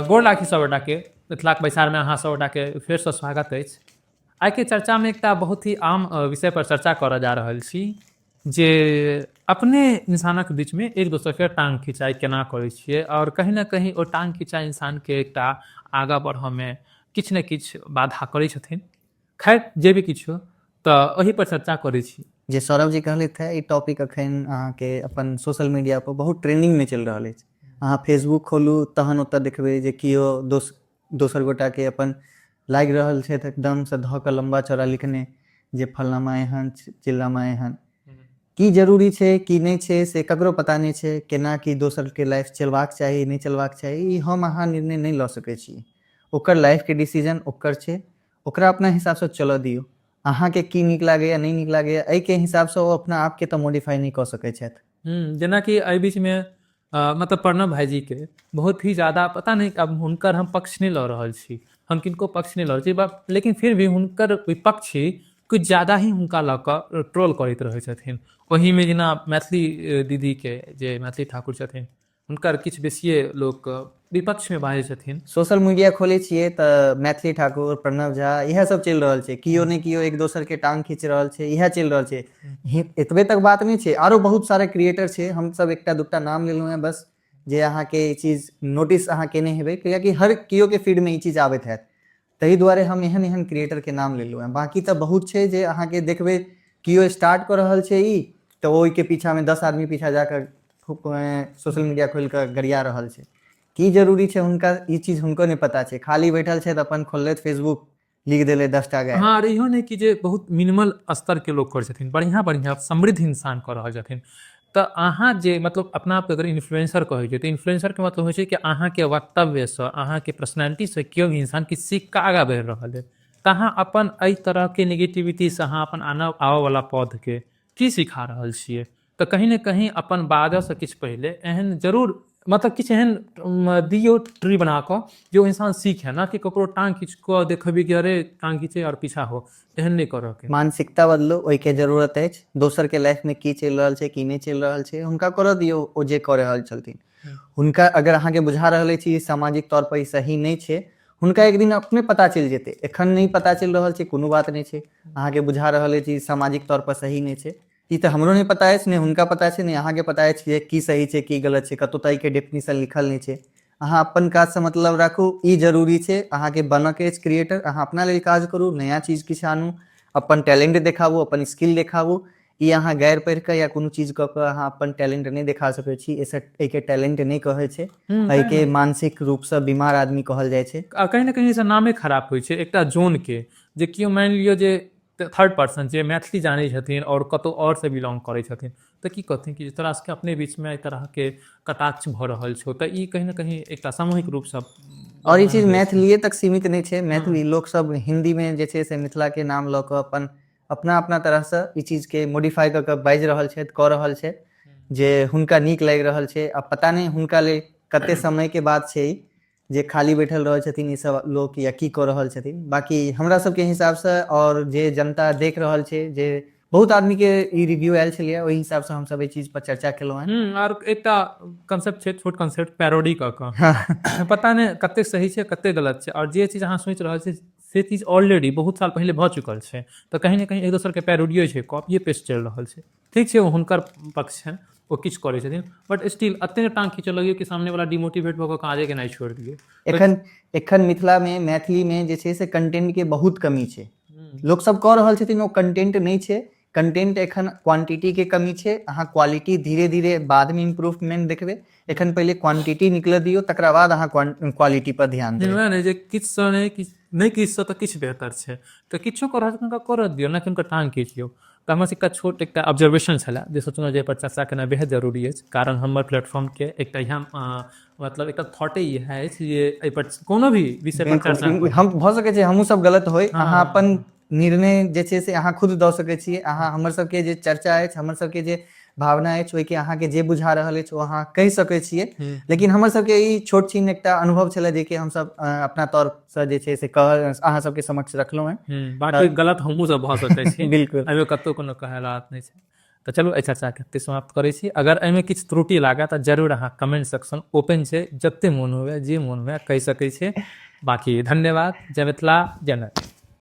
गोर लागै छी सभगोटाके। मिथिलाक बैसारमे अहाँ सभगोटाके फेरसँ स्वागत अछि। आइके चर्चामे एकटा बहुत ही आम विषय पर चर्चा करऽ जा रहल छी जे अपने इंसानक बीचमे एक दोसरके टांग खिंचाइ केना करै छियै आओर कहीं ने कहीं ओ टांग खिंचाइ इंसानके एकटा आगाँ बढ़ऽमे किछु ने किछु बाधा करै छथिन। खैर जे भी किछु, तऽ ओहि पर चर्चा करै छी। जे सौरभ जी कहलथि हे, ई टॉपिक अखन अहाँके अपन सोशल मीडिया पर बहुत ट्रेंडिंगमे चलि रहल अछि। अहाँ फेसबुक खोलू तहन ओतऽ देखबै जे केओ दोसर गोटाके अपन लागि रहल छथि एकदमसँ धऽ कऽ लम्बा चौड़ा लिखने जे फलामा एहन चिल्लामा एहन। की जरूरी छै की नहि छै से ककरो पता नहि छै। केना की दोसरके लाइफ चलबाक चाही, नहि चलबाक चाही, ई हम अहाँ निर्णय नहि लऽ सकै छी। ओकर लाइफके डिसीजन ओकर छै, ओकरा अपना हिसाबसँ चलऽ दियौ। अहाँके की नीक लागैए, नहि नीक लागैए, एहिके हिसाबसँ ओ अपना आपके तऽ मॉडिफाइ नहि कऽ सकै छथि। जेनाकि एहि बीचमे मतलब प्रणव भाइजीके बहुत ही ज्यादा पता नहि, आब हुनकर हम पक्ष नहि लऽ रहल छी, हम किनको पक्ष नहि लऽ रहल छी, लेकिन फिर भी हुनकर विपक्षी किछु ज्यादा ही हुनका लऽ कऽ ट्रोल करैत रहै छथिन। ओहिमे जेना मैथिली दीदीके, जे मैथिली ठाकुर छथिन, हुनकर किछु बेसिए लोक विपक्षमे बाजै छथिन। सोशल मीडिया खोलै छियै तऽ मैथिली ठाकुर, प्रणव झा, इएह सब चलि रहल छै। केओ ने केओ एक दोसर के टांग खींच रहल छै, इएह चलि रहल छै। एतबे तक बात नहि छै, आरो बहुत सारा क्रिएटर छै। हमसब एकटा दूटा नाम लेलहुँ हेँ बस, जे अहाँके ई चीज नोटिस अहाँ केने हेबै, कियाकि हर केओ के फीडमे ई चीज आबैत हैत, ताहि दुआरे हम एहन एहन क्रिएटरके नाम लेलहुँ हेँ। बाँकी तऽ बहुत छै जे अहाँके देखबै केओ स्टार्ट कऽ रहल छै ई, तऽ ओहिके पीछामे 10 आदमी पीछा जाकऽ सोशल मीडिया खोलि कऽ गरिया रहल छै। की जरूरी छै हुनका ई चीज, हुनको नहि पता छै। खाली बैठल छथि, अपन खोललथि फेसबुक, लिख देले 10टा गारि। हँ, आर इहो नहि कि जे बहुत मिनिमल स्तरके लोक करै छथिन, बढ़िआँ बढ़िआँ समृद्ध इंसान कऽ रहल छथिन। तऽ अहाँ जे मतलब अपना आपके अगर इन्फ्लुएंसर कहै छै, तऽ इन्फ्लुएंसरके मतलब होइ छै कि अहाँके वक्तव्यसँ, अहाँके पर्सनैलिटीसँ केओ भी इंसान किछु सीख कऽ आगाँ बढ़ि रहल है। तऽ अहाँ अपन एहि तरहके नेगेटिविटीसँ अहाँ अपन आना आबऽवला पौधके की सिखा रहल छियै? तऽ कहीं ने कहीं अपन बाजऽसँ किछु पहिले एहन जरूर मतलब किछु एहन दियौ ट्री बना कऽ जे ओ इंसान सीखे, ना कि ककरो टांग खींच कऽ देखबै कि अरे टांग खींचे आओर पीछा हो, एहन नहि करऽके। मानसिकता बदलू, ओहिके जरूरत अछि। दोसरके लाइफमे की चलि रहल छै, की नहि चलि रहल छै, हुनका करऽ दियौ ओ जे कऽ रहल छथिन। हुनका अगर अहाँके बुझा रहल अछि ई सामाजिक तौर पर ई सही नहि छै, हुनका एक दिन अपने पता चलि जेतै। एखन नहि पता चलि रहल छै, कोनो बात नहि छै। अहाँके बुझा रहल अछि ई सामाजिक तौर पर सही नहि छै, ई तऽ हमरो नहि पता अछि, नहि हुनका पता छै, नहि अहाँके पता अछि जे की सही छै, की गलत छै। कतहु तऽ एहिके डेफिनेशन लिखल नहि छै। अहाँ अपन काजसँ मतलब राखू, ई जरूरी छै। अहाँके बनऽके अछि क्रिएटर, अहाँ अपना लेल काज करू, नया चीज किछु आनू, अपन टैलेंट देखाबू, अपन स्किल देखाबू। ई अहाँ गारि पढ़ि कऽ या कोनो चीज कऽ कऽ अहाँ अपन टैलेंट नहि देखा सकै छी। एहिसँ एहिके टैलेंट नहि कहै छै, एहिके मानसिक रूपसँ बीमार आदमी कहल जाइ छै। आ कहीं ने कहीं एहिसँ नामे खराब होइ छै एकटा जोनके, जे केओ मानि लिअ जे थर्ड पर्सन जे मैथिली जानै छथिन आओर कतहु आओरसँ बिलोंग करै छथिन, तऽ की कहथिन कि तोरा सबके अपने बीचमे एहि तरहके कटाक्ष भऽ रहल छौ। तऽ ई कहीं ने कहीं एकटा सामूहिक रूपसँ। आओर ई चीज मैथिलीए तक सीमित नहि छै। मैथिली लोकसब हिन्दीमे जे छै से मिथिलाके नाम लऽ कऽ अपन अपना अपना तरहसँ ई चीजके मोडिफाइ कऽ कऽ बाजि रहल छथि, कऽ रहल छथि, जे हुनका नीक लागि रहल छै। आ पता नहि हुनका लेल कते समयके बात छै ई जे खाली बैठल रहै छथिन ई सब लोक या की कऽ रहल छथिन। बाँकी हमरा सबके हिसाबसँ आओर जे जनता देख रहल छै, जे बहुत आदमीके ई रिव्यू आयल छलैए, ओहि हिसाबसँ हमसब एहि चीज पर चर्चा केलहुँ हेँ। आर एकटा कंसेप्ट छै, छोट कंसेप्ट, पैरोडी कऽ कऽ, पता नहि कतेक सही छै, कतेक गलत छै। आओर जे चीज अहाँ सोचि रहल छी से चीज ऑलरेडी बहुत साल पहिले भऽ चुकल छै। तऽ कहीं ने कहीं एक दोसरके पैरोडियो छै, कॉपिए पेस्ट चलि रहल छै। ठीक छै, ओ हुनकर पक्ष छनि, ओ किछु करै छथिन, बट स्टिल एते ने टांग खींचऽ लगियौ कि सामने वाला डिमोटिवेट भऽ कऽ काजे केनाइ छोड़ि दियौ। एखन एखन मिथिलामे, मैथिलीमे जे छै से कंटेंटके बहुत कमी छै। लोकसब कऽ रहल छथिन, ओ कंटेंट नहि छै। कंटेंट एखन क्वांटिटीके कमी छै। अहाँ क्वालिटी धीरे धीरे बादमे इम्प्रूवमेंट देखबै। एखन पहिले क्वांटिटी निकलऽ दियौ, तकरा बाद अहाँ क्वालिटी पर ध्यान देबै। वएह ने जे किछुसँ नहि किछु, नहि किछुसँ तऽ किछु बेहतर छै। तऽ किछो कऽ रहल छै, हुनका करऽ दियौ, नहि कि हुनकर टांग खींच लियौ। तऽ हमर एकटा छोट एकटा ऑब्जर्वेशन छलए जे सोचलहुँ जे एहिपर चर्चा केनाइ बेहद जरूरी अछि, कारण हमर प्लेटफॉर्मके एकटा इएह मतलब एकटा थॉटे इएह अछि जे एहिपर कोनो भी विषय पर चर्चा। हम भऽ सकै छै हमहूँ सब गलत होइ। अहाँ अपन निर्णय जे छै से अहाँ खुद दऽ सकै छियै। अहाँ हमर सबके जे चर्चा अछि, हमर सबके जे भावना अछि, ओहिके अहाँके जे बुझा रहल अछि ओ अहाँ कहि सकै छियै। लेकिन हमर सबके ई छोट छिन एकटा अनुभव छलै जेकि हमसब अपना तौरसँ जे छै से कह अहाँ सबके समक्ष रखलहुँ हेँ। बाकी गलत हमहूँ सब भऽ सकै छी। बिल्कुल, एहिमे कतहु कोनो कहै बात नहि छै। तऽ चलू एहि चर्चाके एतहि समाप्त करै छी। अगर एहिमे किछु त्रुटि लागत तऽ जरूर अहाँ कमेंट सेक्शन ओपन छै, जते मोन हुए जे मोन हुए कहि सकै छी। बाकी धन्यवाद। जय मिथिला, जय मैथिली।